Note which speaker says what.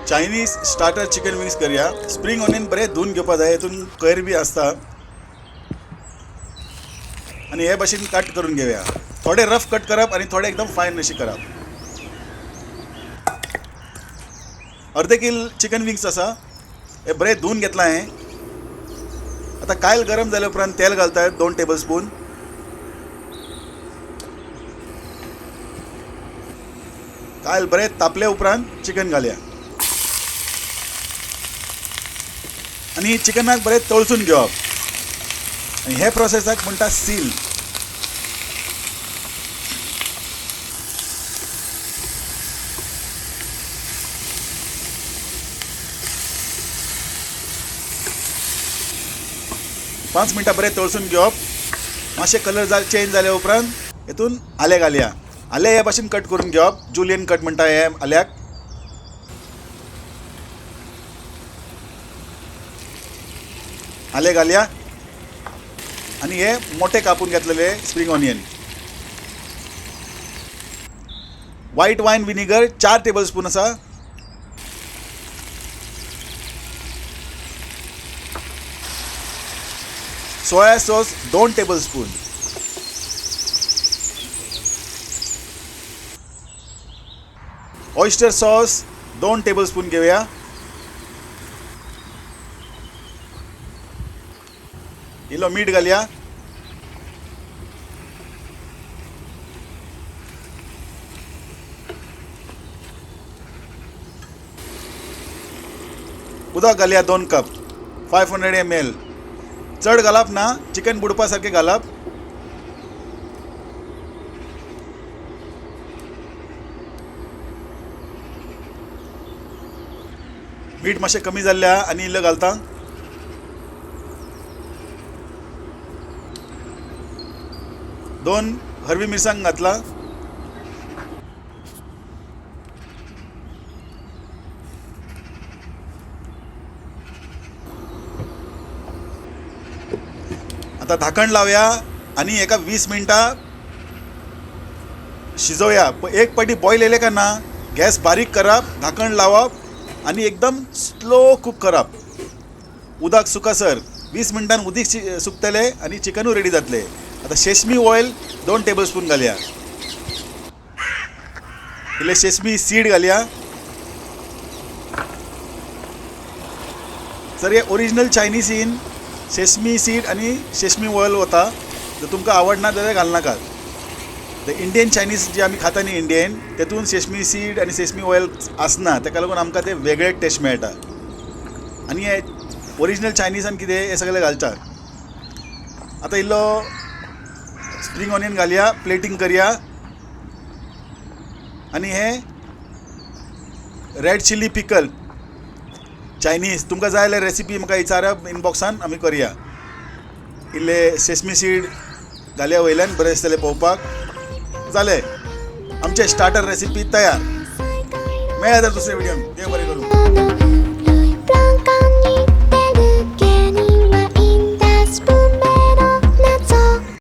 Speaker 1: Chinese starter chicken wings करूया. Spring onion बरें धुवन घेवपा जाय, हितून कैर बी आसता आनी हे भाशेन कट करून घेवया. थोडे रफ कट करप आनी थोडे एकदम फायन अशें करप. अर्दे कील चिकन विंग्स आसा, हे बरें धुवन घेतलां हें. आतां कायल गरम जाल्या उपरांत तेल घालता 2 टेबल स्पून. कायल बरें तापले उपरांत चिकन घालया आनी चिकनाक बरें तळसून घेवप आनी हे प्रोसेसाक म्हणटा सील. पांच मिनटां बरें तळसून घेवप. मातशें कलर चेंज जाल्या उपरांत हितून आलें घालया. आलें हे भाशेन कट करून घेवप, जुलियन कट म्हणटा हे आल्याक. आलें घालया आनी हे मोठे कापून घेतलेले spring onion. White wine vinegar 4 tablespoon आसा. Soya sauce 2 tablespoon. Oyster sauce 2 tablespoon घेवया. इल्लो मीठ घालया. उदक घालया 2 कप, 500 ml. चड घालप ना, चिकन बुडपा सारकें घालप. मीठ मातशें कमी जाल्लें आहा आनी इल्लें घालता. दोन हरवी मिरसांग घातला. आता धाकण लावया आनी एका 20 मिनटां शिजोवया. एक पाटी बॉयल येयले का ना गॅस बारीक करप, धाकण लावप आनी एकदम स्लो कूक करप. उदक सुकसर 20 मिनटान उदीक सुकतले आनी चिकनूय रेडी जातले. आतां सेसमी ऑयल 2 टेबलस्पून घालया. इल्ले सेसमी सीड घालया. सर हे original Chinese in sesame seed आनी सेसमी ऑयल वता. जर तुमकां आवडना जाल्यार घालनाकात. The Indian Chinese जे आमी खाता न्ही इंडियन, तेतून सेसमी सीड आनी सेसमी ऑयल आसना, ताका लागून आमकां ते वेगळे टेस्ट मेळटा. आनी हे ओरिजिनल चायनीजान कितें हें सगळें घालतात. आतां इल्लो स्प्रींग ऑनियन घालया, प्लेटींग करया आनी हे रेड चिली पिकल चायनीज तुमकां जाय जाल्यार रेसिपी म्हाका विचारप इनबॉक्सान, आमी करया. इल्ले सेसमी सीड घालया वयल्यान, बरें दिसतलें पळोवपाक. जालें आमचें स्टार्टर रेसिपी तयार. मेळ्ळ्या तर दुसऱ्या व्हिडियोन. देव बरें करूं.